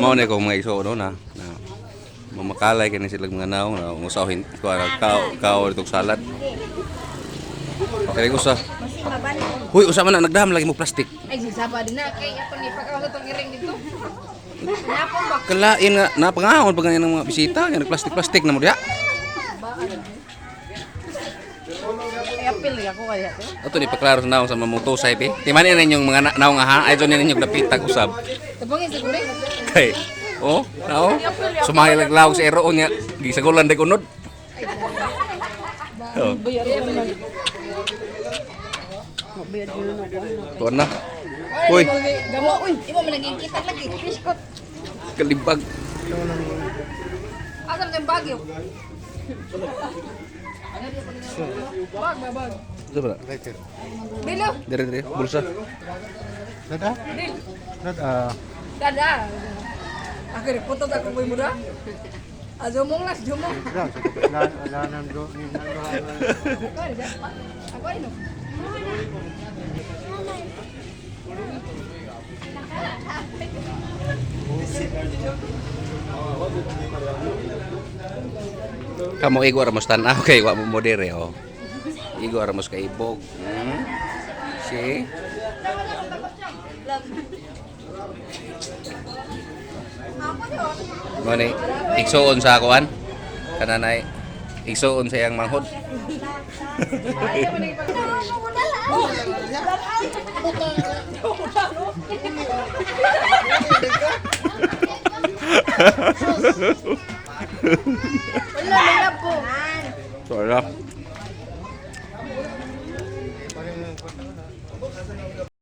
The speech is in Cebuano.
Mao na ko mga igsoon no, na na mamakalay kini sila mga naong na usahin ko kao kao itong salad. Okay, usa. Huy, usa man na nagdam lagi mo plastic. Ay, sisaba din na. Kay ako ni pagkaw sa tong iring dito. Napon ba? Kalain nga napangahon pag ng mga bisita, nga nagplastic-plastic na mo diha. Ay, apil ako kaya to. Ato ni paklaro sa naong sa mamutusay bi. Timanin ninyong mga naong ha, ay ni ninyong dapitag usab. Tabangin sa gulay. Kay oh, nao. Sumahil lawog sa ero niya, gisagulan day kunod. Oh. Tuan na. Uy, Gamo, uy, imo man naging kita lagi. Biskot. Kalibag. Asa man yung bagyo? Bag, ba, bag. Ito ba? Bilo. Dire dire, bulsa. Dada? Dil. Dada. Dada. Ako rin, putot ako po mura. Ah, jumong lang, jumong. Wala nang do. Ako rin, ako rin. No? Kamo igo ra mo tan-aw kay wa mo mo dire oh. Igo ra mo sa kaibog. See? Mo ni igsuon sa akuan. Kananay igsuon sa iyang manghod.